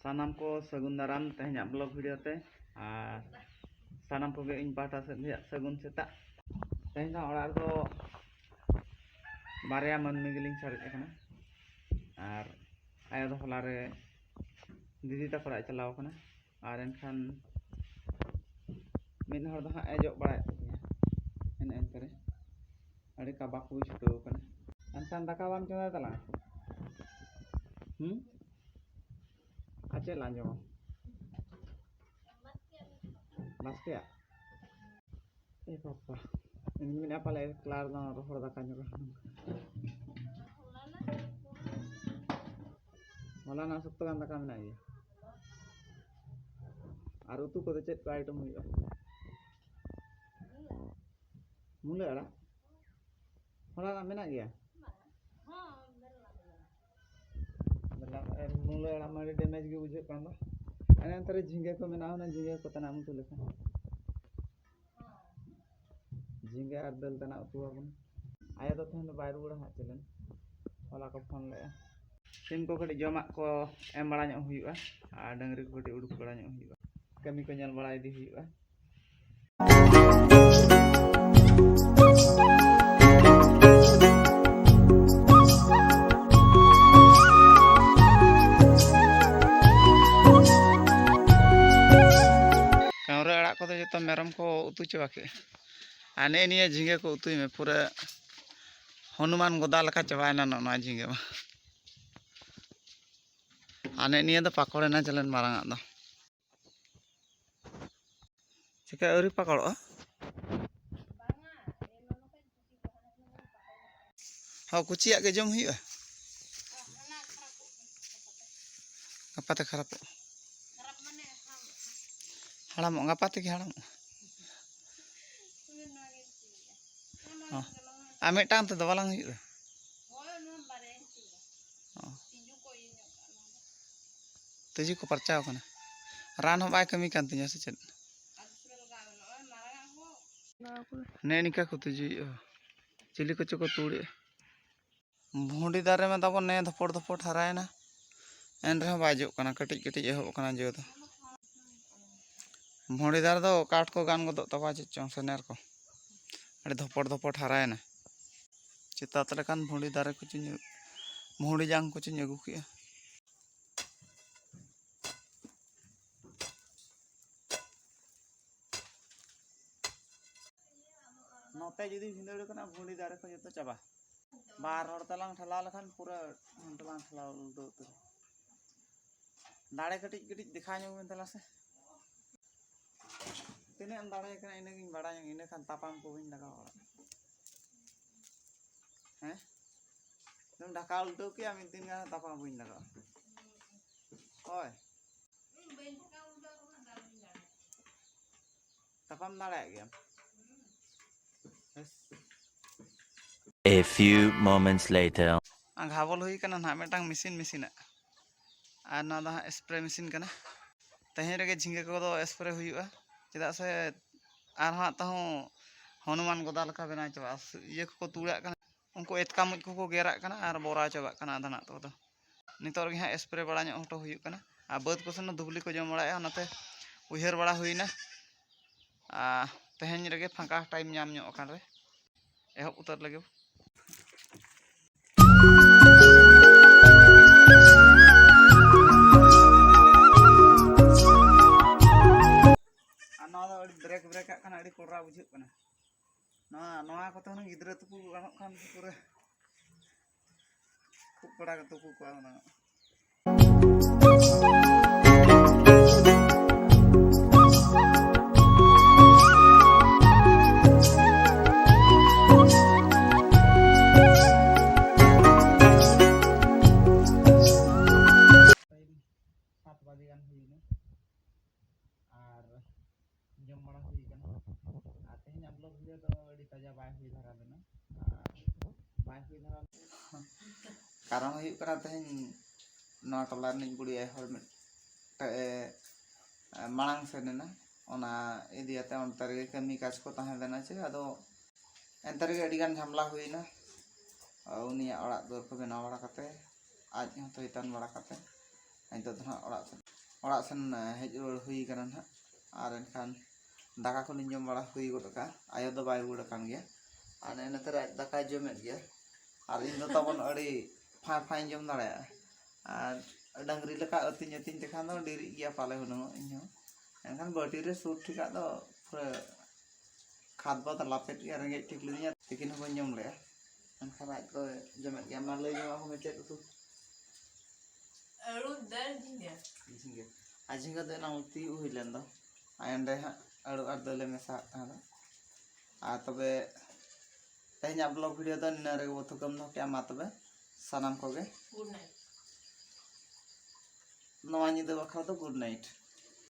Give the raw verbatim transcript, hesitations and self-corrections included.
ᱥᱟᱱᱟᱢ ᱠᱚ ᱥᱟᱹᱜᱩᱱ ᱫᱟᱨᱟᱢ ᱛᱮᱦᱮᱧᱟᱜ ᱵᱞᱚᱜ ᱵᱷᱤᱰᱤᱭᱳ ᱛᱮ, ᱟᱨ ᱥᱟᱱᱟᱢ ᱠᱚᱜᱮ ᱤᱧ ᱯᱟᱦᱴᱟ ᱥᱮᱫ ᱠᱷᱚᱱᱟᱜ ᱥᱟᱹᱜᱩᱱ ᱥᱮᱛᱟᱜ᱾ ᱛᱮᱦᱮᱧ ᱫᱚ ᱚᱲᱟᱜ ᱨᱮᱫᱚ ᱵᱟᱨᱭᱟ ᱢᱟᱹᱱᱢᱤ ᱜᱮᱞᱤᱧ ᱥᱟᱨᱮᱡ ᱟᱠᱟᱱᱟ, ᱟᱨ ᱟᱭᱳ ᱫᱚ ᱦᱚᱞᱟ ᱨᱮ ᱫᱤᱫᱤ ᱛᱟᱠᱚ ᱚᱲᱟᱜ ᱮ ᱪᱟᱞᱟᱣ ᱟᱠᱟᱱᱟ, ᱟᱨ ᱮᱱᱠᱷᱟᱱ ᱢᱤᱫ ᱦᱚᱲ ᱫᱚ ᱦᱟᱸᱜ ᱮ ᱡᱚᱜ ᱵᱟᱲᱟᱭᱮᱫ ᱛᱟᱹᱞᱤᱧᱟ ᱮᱱᱮ ᱮᱱᱛᱮ ᱨᱮ᱾ ᱟᱹᱰᱤ ᱠᱟᱵᱟᱠ ᱠᱚ ᱪᱷᱩᱴᱟᱹᱣ ᱟᱠᱟᱱᱟ᱾ ᱮᱱᱠᱷᱟᱱ ᱫᱟᱠᱟ ᱵᱟᱢ ᱪᱚᱸᱫᱟᱭ ᱛᱟᱞᱟᱝᱟ? ᱦᱩᱸ? ᱟᱨ ᱪᱮᱫ ᱞᱟᱝ ᱡᱚᱢᱟ? ᱵᱟᱥᱠᱮᱭᱟᱜ? ᱮ ᱵᱟᱯᱟ, ᱤᱧ ᱢᱮᱱᱟ ᱯᱟᱞᱮ ᱮᱠᱞᱟ ᱨᱮᱫᱚ ᱨᱚᱦᱚᱲ ᱫᱟᱠᱟ ᱧᱚᱜ ᱨᱮᱦᱚᱸ᱾ ᱦᱚᱞᱟᱱᱟᱜ ᱥᱚᱠᱛᱚ ᱜᱟᱱ ᱫᱟᱠᱟ ᱢᱮᱱᱟᱜ ᱜᱮᱭᱟ᱾ ᱟᱨ ᱩᱛᱩ ᱠᱚᱫᱚ ᱪᱮᱫ ᱠᱚ ᱟᱭᱴᱮᱢ ᱦᱩᱭᱩᱜᱼᱟ? ᱢᱩᱞᱟᱹ ᱟᱲᱟᱜ? ᱦᱚᱞᱟᱱᱟᱜ ᱢᱮᱱᱟᱜ ᱜᱮᱭᱟ? ᱢᱩᱞᱟᱹ ᱟᱲᱟᱜ ᱢᱟ ᱟᱹᱰᱤ ᱰᱮᱢᱮᱡᱽ ᱜᱮ ᱵᱩᱡᱷᱟᱹᱜ ᱠᱟᱱ ᱫᱚ᱾ ᱮᱱᱮ ᱮᱱᱛᱮ ᱨᱮ ᱡᱷᱤᱸᱜᱟᱹ ᱠᱚ ᱢᱮᱱᱟᱜᱼᱟ, ᱚᱱᱟ ᱡᱷᱤᱸᱜᱟᱹ ᱠᱚ ᱛᱟᱱᱟᱜ ᱮᱢ ᱩᱛᱩ ᱞᱮᱠᱷᱟᱱ᱾ ᱡᱷᱤᱸᱜᱟᱹ ᱟᱨ ᱫᱟᱹᱞ ᱛᱟᱱᱟᱜ ᱩᱛᱩ ᱟᱵᱚᱱ᱾ ᱟᱭᱳ ᱫᱚ ᱛᱮᱦᱮᱧ ᱫᱚ ᱵᱟᱭ ᱨᱩᱣᱟᱹᱲᱟ ᱦᱟᱸᱜ ᱪᱮᱞᱮᱱ᱾ ᱦᱚᱞᱟ ᱠᱚ ᱯᱷᱳᱱ ᱞᱮᱫᱼᱟ᱾ ᱥᱤᱢ ᱠᱚ ᱠᱟᱹᱴᱤᱡ ᱡᱚᱢᱟᱜ ᱠᱚ ᱮᱢ ᱵᱟᱲᱟ ᱧᱚᱜ ᱦᱩᱭᱩᱜᱼᱟ, ᱟᱨ ᱰᱟᱹᱝᱨᱤ ᱠᱚ ᱠᱟᱹᱴᱤᱡ ᱩᱰᱩᱠ ᱵᱟᱲᱟ ᱧᱚᱜ ᱦᱩᱭᱩᱜᱼᱟ᱾ ᱠᱟᱹᱢᱤ ᱠᱚ ᱧᱮᱞ ᱵᱟᱲᱟ ᱤᱫᱤ ᱦᱩᱭᱩᱜᱼᱟ᱾ ᱠᱟᱹᱣᱨᱟᱹ ᱟᱲᱟᱜ ᱠᱚᱫᱚ ᱡᱚᱛᱚ ᱢᱮᱨᱚᱢ ᱠᱚ ᱩᱛᱩ ᱪᱟᱵᱟ ᱠᱮᱫᱼᱟ᱾ ᱟᱨ ᱱᱮᱜᱼᱮ ᱱᱤᱭᱟᱹ ᱡᱷᱤᱸᱜᱟᱹ ᱠᱚ ᱩᱛᱩᱭ ᱢᱮ, ᱯᱩᱨᱟᱹ ᱦᱚᱱᱩᱢᱟᱱ ᱜᱚᱫᱟ ᱞᱮᱠᱟ ᱪᱟᱵᱟᱭᱮᱱᱟ ᱱᱚᱜᱼᱚ ᱱᱚᱣᱟ ᱡᱷᱤᱸᱜᱟᱹ ᱢᱟ᱾ ᱟᱨ ᱱᱮᱜᱼᱮ ᱱᱤᱭᱟᱹ ᱫᱚ ᱯᱟᱠᱚᱲᱮᱱᱟ ᱪᱟᱞᱮᱱ ᱢᱟᱨᱟᱝ ᱟᱜ ᱫᱚ᱾ ᱪᱤᱠᱟᱹ ᱟᱹᱣᱨᱤ ᱯᱟᱠᱚᱲᱚᱜᱼᱟ? ᱦᱚᱸ, ᱠᱩᱪᱤᱭᱟᱜ ᱜᱮ ᱡᱚᱢ ᱦᱩᱭᱩᱜᱼᱟ᱾ ᱜᱟᱯᱟ ᱛᱮ ᱠᱷᱟᱨᱟᱯᱚᱜᱼᱟ᱾ ᱦᱟᱲᱟᱢᱚᱜ, ᱜᱟᱯᱟ ᱛᱮᱜᱮ ᱦᱟᱲᱟᱢᱚᱜᱼᱟ᱾ ᱦᱚᱸ᱾ ᱟᱨ ᱢᱤᱫᱴᱟᱝ ᱛᱮᱫᱚ ᱵᱟᱞᱟᱝ ᱦᱩᱭᱩᱜᱼᱟ᱾ ᱦᱚᱸ᱾ ᱛᱤᱡᱩ ᱠᱚ ᱯᱟᱨᱪᱟᱣ ᱠᱟᱱᱟ᱾ ᱨᱟᱱ ᱦᱚᱸ ᱵᱟᱭ ᱠᱟᱹᱢᱤ ᱠᱟᱱ ᱛᱤᱧᱟᱹ ᱥᱮ ᱪᱮᱫ? ᱱᱮᱜᱼᱮ ᱱᱤᱝᱠᱟ ᱠᱚ ᱛᱤᱡᱩᱭᱮᱫᱼᱟ᱾ ᱪᱤᱞᱤ ᱠᱚᱪᱚ ᱠᱚ ᱛᱩᱲᱮᱫᱼᱟ᱾ ᱵᱷᱩᱸᱰᱤ ᱫᱟᱨᱮ ᱢᱟ ᱛᱟᱵᱚᱱ ᱱᱮ ᱫᱷᱚᱯᱚᱲ ᱫᱷᱚᱯᱚᱲ ᱦᱟᱨᱟᱭᱮᱱᱟ᱾ ᱮᱱ ᱨᱮᱦᱚᱸ ᱵᱟᱭ ᱡᱚᱜ ᱠᱟᱱᱟ, ᱠᱟᱹᱴᱤᱡ ᱠᱟᱹᱴᱤᱡ ᱮᱦᱚᱵ ᱟᱠᱟᱱᱟ ᱡᱚ ᱫᱚ᱾ ᱵᱷᱩᱸᱰᱤ ᱫᱟᱨᱮ ᱫᱚ ᱠᱟᱴ ᱠᱚ ᱜᱟᱱ ᱜᱚᱫᱚᱜ ᱛᱟᱠᱚᱣᱟ ᱪᱮᱫ ᱪᱚᱝ, ᱥᱮᱱᱮᱨ ᱠᱚ ᱟᱹᱰᱤ ᱫᱷᱚᱯᱚᱴ ᱫᱷᱚᱯᱚᱴ ᱦᱟᱨᱟᱭᱮᱱᱟ᱾ ᱪᱮᱛᱟᱛ ᱞᱮᱠᱟᱱ ᱵᱷᱩᱸᱰᱤ ᱫᱟᱨᱮ ᱠᱚᱪᱚᱧ, ᱵᱷᱩᱸᱰᱤ ᱡᱟᱝ ᱠᱚᱪᱚᱧ ᱟᱹᱜᱩ ᱠᱮᱜᱼᱟ᱾ ᱱᱚᱛᱮ ᱡᱩᱫᱤ ᱵᱷᱤᱸᱫᱟᱹᱲ ᱠᱟᱱᱟ, ᱵᱷᱩᱸᱰᱤ ᱫᱟᱨᱮ ᱠᱚ ᱡᱚᱛᱚ ᱪᱟᱵᱟ᱾ ᱵᱟᱨ ᱦᱚᱲ ᱛᱮᱞᱟᱝ ᱴᱷᱮᱞᱟᱣ ᱞᱮᱠᱷᱟᱱ ᱯᱩᱨᱟᱹ ᱛᱮᱞᱟᱝ ᱴᱷᱮᱞᱟᱣ ᱩᱞᱴᱟᱹᱣ ᱩᱛᱟᱹᱨ᱾ ᱫᱟᱲᱮ ᱠᱟᱹᱴᱤᱡ ᱠᱟᱹᱴᱤᱡ ᱫᱮᱠᱷᱟᱣ ᱧᱚᱜ ᱢᱮ ᱛᱟᱞᱟ ᱥᱮ᱾ ᱛᱤᱱᱟᱹᱜ ᱮᱢ ᱫᱟᱲᱮ ᱠᱟᱱᱟ ᱤᱱᱟᱹᱜᱤᱧ ᱵᱟᱲᱟᱭᱟ, ᱤᱱᱟᱹ ᱠᱷᱟᱱ ᱛᱟᱯᱟᱢ ᱠᱚ ᱵᱟᱹᱧ ᱞᱟᱜᱟᱣ ᱚᱲᱟᱜ᱾ ᱦᱮᱸ? ᱮᱠᱫᱚᱢ ᱰᱷᱟᱠᱟ ᱩᱞᱴᱟᱹᱣ ᱠᱮᱜᱼᱟ, ᱢᱤᱫ ᱫᱤᱱ ᱜᱟᱱ ᱛᱟᱯᱟᱢ ᱵᱟᱹᱧ ᱞᱟᱜᱟᱣᱟ᱾ ᱦᱳᱭ᱾ ᱛᱟᱯᱟᱢ ᱫᱟᱲᱮᱭᱟᱜ ᱜᱮᱭᱟᱢ᱾ ᱵᱮᱥ᱾ A few moments later. ᱟᱸᱜᱷᱟᱵᱚᱞ ᱦᱩᱭ ᱠᱟᱱᱟ ᱱᱟᱦᱟᱜ ᱢᱤᱫᱴᱟᱝ ᱢᱮᱥᱤᱱ, ᱢᱮᱥᱤᱱᱟᱜ᱾ ᱟᱨ ᱱᱚᱣᱟ ᱫᱚ ᱦᱟᱸᱜ ᱥᱯᱨᱮ ᱢᱮᱥᱤᱱ ᱠᱟᱱᱟ᱾ ᱛᱮᱦᱮᱧ ᱨᱮᱜᱮ ᱡᱷᱤᱸᱜᱟᱹ ᱠᱚᱫᱚ ᱥᱯᱨᱮ ᱦᱩᱭᱩᱜᱼᱟ, ᱪᱮᱫᱟᱜ ᱥᱮ ᱟᱨ ᱦᱟᱸᱜ ᱛᱟᱦᱚᱸ ᱦᱚᱱᱩᱢᱟᱱ ᱜᱚᱫᱟ ᱞᱮᱠᱟ ᱵᱮᱱᱟᱣ ᱪᱟᱵᱟᱜᱼᱟ᱾ ᱤᱭᱟᱹ ᱠᱚᱠᱚ ᱛᱩᱲᱟᱜ ᱠᱟᱱᱟ, ᱩᱱᱠᱩ ᱮᱛᱠᱟ ᱢᱩᱡ ᱠᱚᱠᱚ ᱜᱮᱨᱟᱜ ᱠᱟᱱᱟ ᱟᱨ ᱵᱚᱨᱟ ᱪᱟᱵᱟᱜ ᱠᱟᱱᱟ ᱟᱫᱷᱟᱱᱟᱜ ᱛᱚ᱾ ᱱᱤᱛᱚᱜ ᱨᱮᱜᱮ ᱦᱟᱸᱜ ᱥᱯᱨᱮ ᱵᱟᱲᱟ ᱧᱚᱜ ᱦᱚᱴᱚ ᱦᱩᱭᱩᱜ ᱠᱟᱱᱟ᱾ ᱟᱨ ᱵᱟᱹᱫᱽ ᱠᱚᱥᱮᱱ ᱫᱚ ᱫᱩᱵᱽᱞᱤ ᱠᱚ ᱡᱚᱢ ᱵᱟᱲᱟᱭᱮᱫᱼᱟ, ᱚᱱᱟᱛᱮ ᱩᱭᱦᱟᱹᱨ ᱵᱟᱲᱟ ᱦᱩᱭᱱᱟ᱾ ᱟᱨ ᱛᱮᱦᱮᱧ ᱨᱮᱜᱮ ᱯᱷᱟᱸᱠᱟ ᱴᱟᱭᱤᱢ ᱧᱟᱢ ᱧᱚᱜ ᱟᱠᱟᱱ ᱨᱮ ᱮᱦᱚᱵ ᱩᱛᱟᱹᱨ ᱞᱮᱜᱮ᱾ ᱟᱨ ᱱᱚᱣᱟ ᱫᱚ ᱟᱹᱰᱤ ᱵᱨᱮᱠ ᱵᱨᱮᱠ ᱟᱜ ᱠᱟᱱᱟ, ᱟᱹᱰᱤ ᱠᱚᱰᱨᱟ ᱵᱩᱡᱷᱟᱹᱜ ᱠᱟᱱᱟ᱾ ᱱᱚᱣᱟ, ᱱᱚᱣᱟ ᱠᱚᱛᱮ ᱦᱩᱱᱟᱹᱝ ᱜᱤᱫᱽᱨᱟᱹ ᱛᱩᱯᱩ ᱠᱚ ᱜᱟᱱᱚᱜ ᱠᱷᱟᱱ ᱯᱩᱨᱟᱹ ᱠᱷᱩᱵ ᱠᱚᱲᱟ ᱠᱚ ᱛᱩᱯᱩ ᱠᱚᱣᱟ ᱦᱩᱱᱟᱹᱝ᱾ ᱥᱟᱛ ᱵᱟᱡᱮ ᱜᱟᱱ ᱦᱩᱭᱱᱟ᱾ ᱟᱨ ᱡᱚᱢ ᱵᱟᱲᱟ ᱦᱩᱭ ᱠᱟᱱᱟ᱾ ᱟᱨ ᱛᱮᱦᱮᱧᱟᱜ vlog video ᱫᱚ ᱟᱹᱰᱤ ᱛᱟᱡᱟ ᱵᱟᱭ ᱦᱩᱭ ᱫᱷᱟᱨᱟ ᱞᱮᱱᱟ᱾ ᱟᱨ ᱵᱟᱭ ᱦᱩᱭ ᱫᱷᱟᱨᱟ ᱞᱮᱱᱟ᱾ ᱠᱟᱨᱚᱱ ᱦᱩᱭᱩᱜ ᱠᱟᱱᱟ, ᱛᱮᱦᱮᱧ ᱱᱚᱣᱟ ᱴᱚᱞᱟ ᱨᱤᱱᱤᱡ ᱵᱩᱲᱦᱤ ᱟᱭᱳ ᱦᱚᱲ ᱢᱤᱫᱴᱮᱡ ᱮ, ᱮ, ᱢᱟᱲᱟᱝ ᱥᱮᱱ ᱮᱱᱟ᱾ ᱚᱱᱟ ᱤᱫᱤ ᱠᱟᱛᱮ ᱚᱱᱛᱮ ᱨᱮᱜᱮ ᱠᱟᱹᱢᱤ ᱠᱟᱡᱽ ᱠᱚ ᱛᱟᱦᱮᱸ ᱞᱮᱱᱟ ᱪᱮ, ᱟᱫᱚ ᱮᱱᱛᱮ ᱨᱮᱜᱮ ᱟᱹᱰᱤ ᱜᱟᱱ ᱡᱷᱟᱢᱞᱟ ᱦᱩᱭᱱᱟ᱾ ᱩᱱᱤᱭᱟᱜ ᱚᱲᱟᱜ ᱫᱩᱣᱟᱹᱨ ᱠᱚ ᱵᱮᱱᱟᱣ ᱵᱟᱲᱟ ᱠᱟᱛᱮ, ᱟᱡ ᱦᱚᱸ ᱛᱷᱟᱹᱭᱛᱟᱱ ᱵᱟᱲᱟ ᱠᱟᱛᱮ, ᱱᱤᱛᱚᱜ ᱫᱚ ᱦᱟᱸᱜ ᱚᱲᱟᱜ ᱥᱮᱱ, ᱚᱲᱟᱜ ᱥᱮᱱ ᱦᱮᱡ ᱨᱩᱣᱟᱹᱲ ᱦᱩᱭ ᱠᱟᱱᱟ ᱱᱟᱦᱟᱜ᱾ ᱟᱨ ᱮᱱᱠᱷᱟᱱ ᱫᱟᱠᱟ ᱠᱚᱞᱤᱧ ᱡᱚᱢ ᱵᱟᱲᱟ ᱦᱩᱭ ᱜᱚᱫ ᱠᱟᱜᱼᱟ᱾ ᱟᱭᱳ ᱫᱚ ᱵᱟᱭ ᱨᱩᱣᱟᱹᱲ ᱟᱠᱟᱱ ᱜᱮᱭᱟ᱾ ᱟᱨ ᱱᱮᱜᱼᱮ ᱱᱮᱛᱟᱨ ᱟᱡ ᱫᱟᱠᱟᱭ ᱡᱚᱢᱮᱫ ᱜᱮᱭᱟ᱾ ᱟᱨ ᱤᱧ ᱫᱚ ᱛᱟᱵᱚᱱ ᱟᱹᱰᱤ ᱯᱷᱟᱸᱭ ᱯᱷᱟᱸᱭᱤᱧ ᱡᱚᱢ ᱫᱟᱲᱮᱭᱟᱜᱼᱟ᱾ ᱟᱨ ᱰᱟᱹᱝᱨᱤ ᱞᱮᱠᱟ ᱟᱹᱛᱤᱧ ᱟᱹᱛᱤᱧ ᱛᱮᱠᱷᱟᱱ ᱫᱚ ᱰᱮᱨᱤᱜ ᱜᱮᱭᱟ ᱯᱟᱞᱮ ᱦᱩᱱᱟᱹᱝ ᱚᱜ ᱤᱧ ᱦᱚᱸ᱾ ᱮᱱᱠᱷᱟᱱ ᱵᱟᱹᱴᱤ ᱨᱮ ᱥᱩᱨ ᱴᱷᱤᱠᱟᱜ ᱫᱚ ᱯᱩᱨᱟᱹ ᱠᱷᱟᱫᱽ ᱵᱟᱫᱽ ᱞᱟᱯᱮᱫ ᱜᱮ ᱨᱮᱸᱜᱮᱡ ᱴᱷᱤᱠ ᱞᱤᱫᱤᱧᱟ, ᱛᱤᱠᱤᱱ ᱦᱚᱸ ᱵᱟᱹᱧ ᱡᱚᱢ ᱞᱮᱜᱼᱟ᱾ ᱢᱮᱱᱠᱷᱟᱱ ᱟᱡ ᱫᱚᱭ ᱡᱚᱢᱮᱫ ᱜᱮᱭᱟ᱾ ᱢᱟ ᱞᱟᱹᱭ ᱧᱚᱜ ᱟᱵᱚᱱ ᱢᱮ ᱪᱮᱫ ᱩᱛᱩ? ᱟᱹᱞᱩ, ᱫᱟᱹᱞ, ᱡᱷᱤᱸᱜᱟᱹ᱾ ᱡᱷᱤᱸᱜᱟᱹ᱾ ᱟᱨ ᱡᱷᱤᱸᱜᱟᱹ ᱫᱚ ᱮᱱᱟᱝ ᱩᱛᱩ ᱦᱩᱭ ᱞᱮᱱ ᱫᱚ, ᱟᱨ ᱚᱸᱰᱮ ᱦᱟᱸᱜ ᱟᱹᱞᱩ ᱟᱨ ᱫᱟᱹᱞᱮ ᱢᱮᱥᱟᱣᱟᱜ ᱛᱟᱦᱮᱸ ᱫᱚ᱾ ᱟᱨ ᱛᱚᱵᱮ ᱛᱮᱦᱮᱧᱟᱜ ᱵᱞᱚᱜ ᱵᱷᱤᱰᱤᱭᱳ ᱫᱚ ᱱᱤᱱᱟᱹᱜ ᱨᱮᱜᱮ ᱵᱚ ᱛᱷᱩᱠᱟᱹᱢ ᱫᱚᱦᱚ ᱠᱮᱜᱼᱟ᱾ ᱢᱟ ᱛᱚᱵᱮ ᱥᱟᱱᱟᱢ ᱠᱚᱜᱮ ᱜᱩᱰ ᱱᱟᱭᱤᱴ᱾ ᱱᱚᱣᱟ ᱧᱤᱫᱟᱹ ᱵᱟᱠᱷᱨᱟ ᱫᱚ ᱜᱩᱰ ᱱᱟᱭᱤᱴ᱾